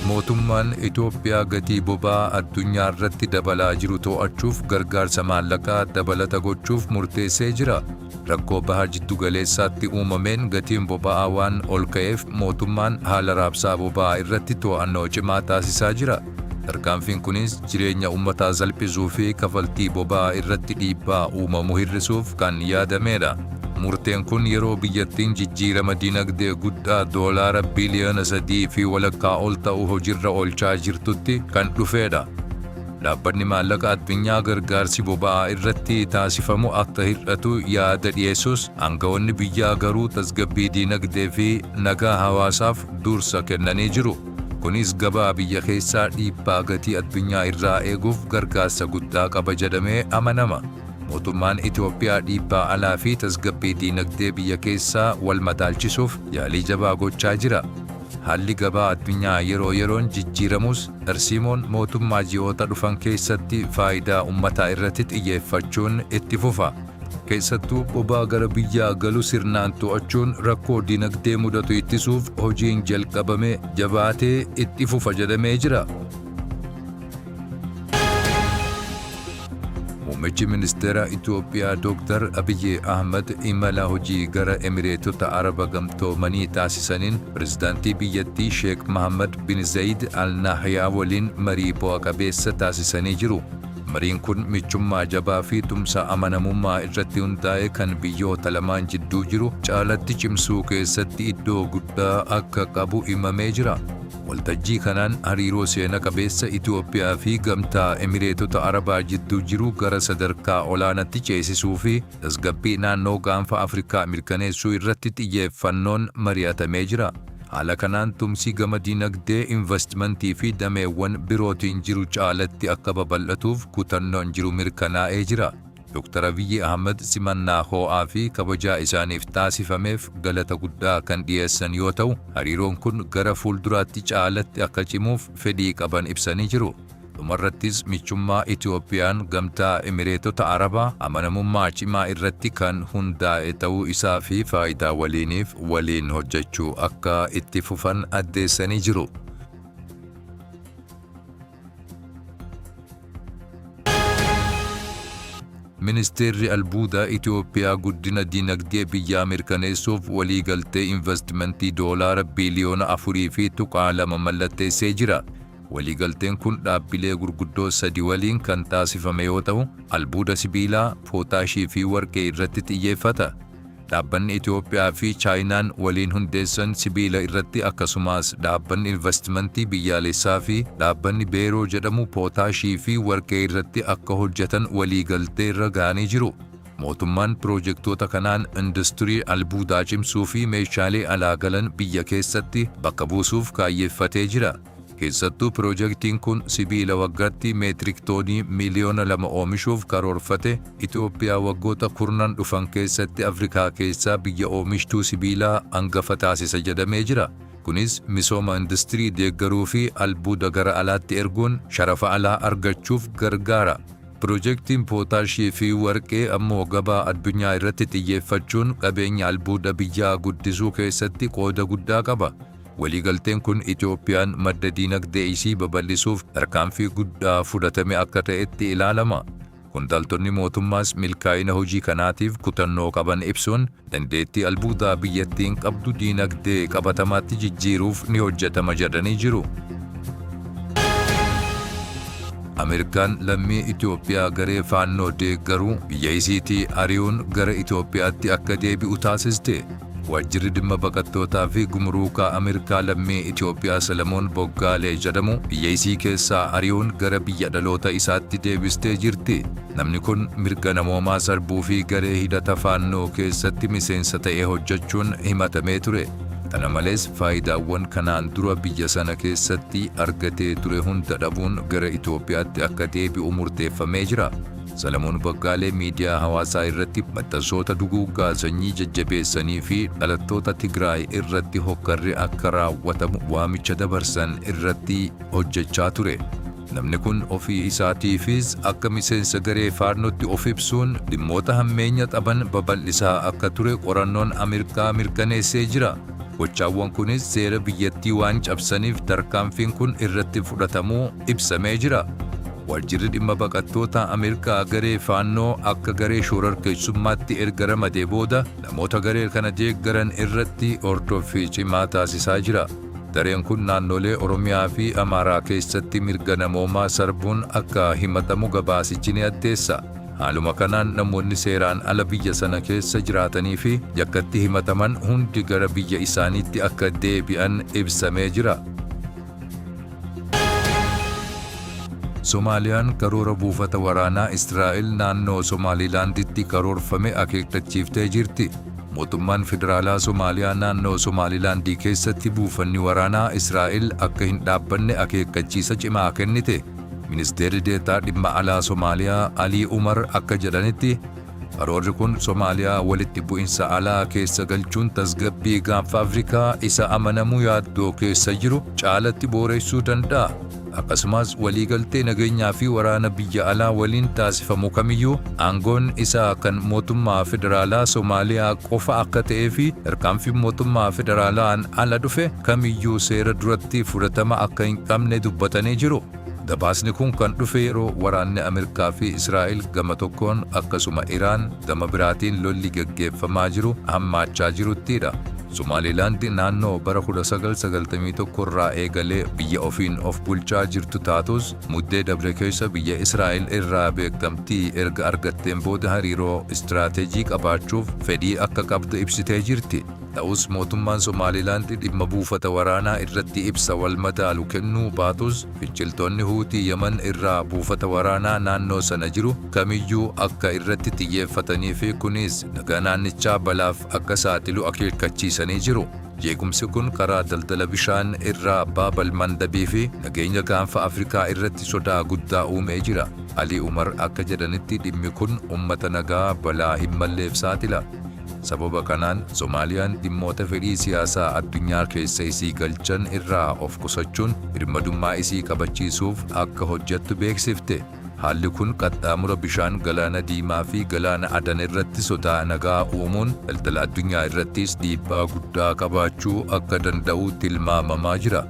Mootummaan Itoophiyaa gatii boba'aa addunyaa irratti dabalaa jiru to'achuuf gargaarsa maallaqaa dabalata gochuuf murteessee jira. Rakkoo baha jiddu galeessaatti uumameen gatiin boba'aa waan ol ka'eef mootummaan haala raabsaa boba'aa irratti to'annoo cimaa taasisaa jira. Tarkaanfiin kunis jireenya ummataa salphisuu fi kafaltii boba'aa irratti dhiibbaa uumamu hir'isuuf kan yaadameedha. Murteen kun yeroo biyyattiin jijjiirama dinagdee guddaa doolaara biliyoona 3.5 ol ta'u hojiirra oolchaa jirtutti kan dhufeedha. Dhaabbanni maallaqa addunyaa gargaarsi boba'aa irratti taasifamu akka hir'atu yaada dhiyeessus aangawoonni biyyaa garuu tasgabbii dinagdee fi nagaa hawaasaaf dursa kennanii jiru. Kunis gabaa biyya keessaa dhiibbaa gatii addunyaa irraa eeguuf gargaarsa guddaa qaba jedhamee amanama. Mootummaan Itoophiyaa dhiibbaa alaa fi tasgabbii diinagdee biyya keessaa wal madaalchisuuf yaalii jabaa gochaa jira. Haalli gabaa addunyaa yeroo yeroon jijjiiramus tarsiimoon mootummaa ji'oota dhufan keessatti faayidaa ummataa irratti xiyyeeffachuun itti fufa. Keessattuu boba'aa gara biyyaa galu sirnaan to'achuun rakkoo dinagdee mudatu ittisuuf hojiin jalqabame jabaatee itti fufa jedhamee jira. Muummichi Ministeera Itoophiyaa Dooktar Abiyyi Ahmad imala hojii gara Emireetota Araba Gamtoomanii taasisaniin pirezidaantii biyyattii Sheek Mahammad bin Zayid Al Nahyaa waliin marii bu'a qabeessa taasisanii jiru. Mariin kun michummaa jabaa fi tumsa amanamummaa irratti hundaa'e kan biyyoota lamaan jidduu jiru caalatti cimsuu keessatti iddoo guddaa akka qabu himamee jira. Waltajjii kanaan hariiroo seena qabeessa Itoophiyaa fi Gamtaa Emireetota Arabaa jidduu jiru gara sadarkaa olaanaatti ceesisuu fi tasgabbii naannoo gaanfa Afrikaa mirkaneessuu irratti xiyyeeffannoon mari'atamee jira. Haala kanaan tumsi gama dinagdee, investimentii fi dameewwan birootiin jiru caalatti akka babal'atuuf kutannoon jiru mirkanaa'ee jira. Dr. Abiyyi Ahmad simannaa ho'aa fi kabajaa isaaniif taasifameef galata guddaa kan dhiyeessan yoo ta'u, hariiroon kun gara fuulduraatti caalatti akka cimuuf fedhii qaban ibsanii jiru. Dhumarrattis michummaa Itoophiyaan Gamtaa Emireetota Arabaa amanamummaa cimaa irratti kan hundaa'e ta'uu isaa fi faayidaa waliiniif waliin hojjechuu akka itti fufan addeessanii jiru. Ministeerri Albuudaa Itoophiyaa guddina dinagdee biyyaa mirkaneessuuf waliigaltee investimentii doolaara biliyoona 4.2 mallatteessee jira. Waliigalteen kun dhaabbilee gurguddoo sadi waliin kan taasifame yoo ta'u, albuuda sibiilaa, pootaashii fi warqee irratti xiyyeeffata. Dhaabbanni Itoophiyaa fi Chaayinaan waliin hundeessan sibiila irratti akkasumaas dhaabbanni investimentii biyyaalessaa fi dhaabbanni Beeroo jedhamu pootaashii fi warqee irratti akka hojjetan waliigaltee irra ga'anii jiru. Mootummaan piroojektoota kanaan industirii albuudaa cimsuu fi meeshaalee alaa galan biyya keessatti bakka buusuuf kaayyeeffatee jira. Keessattuu piroojektiin kun sibiila waggaatti meetirik toonii miiliyoona 2 oomishuuf karoorfate Itoophiyaa waggoota kurnan dhufan keessatti Afrikaa keessaa biyya oomishtuu sibiilaa hangafa taasisa jedhamee jira. Kunis misooma industirii deeggaruu fi albuuda gara alaatti erguun sharafa alaa argachuuf gargaara. Piroojektiin pootaashii fi warqee ammoo gabaa addunyaa irratti xiyyeeffachuun qabeenya albuuda biyyaa guddisuu keessatti qooda guddaa qaba. Waliigalteen kun Itoophiyaan madda diinagdee isii babal'isuuf tarkaanfii guddaa fudhatame akka ta'etti ilaalama. Qondaaltonni mootummaas milkaa'ina hojii kanaatiif kutannoo qaban ibsuun, dandeettii albuudaa biyyattiin qabdu diinagdee qabatamaatti jijjiiruuf ni hojjetama jedhanii jiru. Ameerikaan lammii Itoophiyaa garee Faannoo deeggaru biyya isiitii ari'uun gara Itoophiyaatti akka deebi'u taasiste. Waajjirri dhimma baqattootaa fi gumuruukaa Ameerikaa lammii Itoophiyaa Salamoon Boggaalee jedhamu biyya isii keessaa ari'uun gara biyya dhaloota isaatti deebistee jirti. Namni kun mirga namoomaa sarbuu fi garee hidhata Faannoo keessatti miseensa ta'ee hojjechuun himatamee ture. Kana malees faayidaawwan kanaan dura biyya sana keessatti argatee ture hunda dhabuun gara Itoophiyaatti akka deebi'u murteeffamee jira. Salamoon Boggaalee miidiyaa hawaasaa irratti maxxansoota duguuggaa sanyii jajjabeessanii fi dhalattoota Tigraay irratti hokkarri akka raawwatamu waamicha dabarsan irratti hojjechaa ture. Namni kun ofii isaatiifis akka miseensa garee Faannootti of ibsuun dhimmoota hammeenya qaban babal'isaa akka ture qorannoon Ameerikaa mirkaneessee jira. Gochaawwan kunis seera biyyattii waan cabsaniif tarkaanfiin kun irratti fudhatamuu ibsamee jira. Waajjirri dhimma baqattoota Ameerikaa garee Faannoo akka garee shororkeessummaatti erga ramadee booda namoota garee kana deeggaran irratti hordoffii cimaa taasisaa jira. Gareen kun naannolee Oromiyaa fi Amaaraa keessatti mirga namoomaa sarbuun akka himatamu gabaasichi ni addeessa. Haaluma kanaan namoonni seeraan ala biyya sana keessa jiraatanii fi yakkatti himataman hundi gara biyya isaaniitti akka deebi'an ibsamee jira. Somaaliyaan karoora buufata waraanaa Israa'el naannoo Somaalilaanditti karoorfame akeekkachiiftee jirti. Mootummaan Federaalaa Somaaliyaa naannoo Somaalilaandii keessatti buufanni waraanaa Israa'el akka hin dhaabbanne akeekkachiisa cimaa kennite. Ministeerri Deetaa Dhimma Alaa Somaaliyaa Alii Umar akka jedhanitti, karoorri kun Somaaliyaa walitti bu'insa alaa keessa galchuun tasgabbii Gaanfa Afrikaa isa amanamuu yaaddoo keessa jiru caalatti booressuu danda'a. Akkasumas waliigaltee nageenyaa fi waraana biyya alaa waliin taasifamu kamiyyuu aangoon isaa kan mootummaa federaalaa Somaaliyaa qofa akka ta'ee fi tarkaanfiin mootummaa federaalaan ala dhufe kamiyyuu seera duratti fudhatama akka hin qabne dubbatanii jiru. Gabaasni kun kan dhufe yeroo waraanni Ameerikaa fi Israa'el gama tokkoon akkasuma Iraan gama biraatiin lolli gaggeeffamaa jiru hammaachaa jiruttidha. Somaalilaand naannoo bara 1991 irraa eegalee biyya ofiin of bulchaa jirtu taatus, Muddee dabre keessa biyya Israa'el irraa beekamtii erga argatteen booda hariiroo istiraateejii qabaachuuf fedhii akka qabdu ibsitee jirti. Ta'us mootummaan Somaalilaand dhimma buufata waraanaa irratti ibsa wal madaalu kennuu baatus, finciltoonni Huutii Yaman irraa buufata waraanaa naannoo sana jiru kamiyyuu akka irratti xiyyeeffatanii fi kunis nagaa naannichaa balaaf akka saaxilu akeekkachiisanii jiru. Jeequmsi kun karaa daldala bishaan irraa Baab al-Mandabii fi nageenya Gaanfa Afrikaa irratti sodaa guddaa uumee jira. Alii Umar akka jedhanitti dhimmi kun ummata nagaa balaa hin malleef saaxila. Sababa kanaan Somaaliyaan dhimmoota fedhii siyaasaa addunyaa keessa isii galchan irraa of qusachuun birmadummaa isii kabachiisuuf akka hojjettu beeksifte. Haalli kun qaxxaamura bishaan Galaana Diimaa fi Galaana Adan irratti sodaa nagaa uumuun daldala addunyaa irrattis dhiibbaa guddaa qabaachuu akka danda'u tilmaamamaa jira.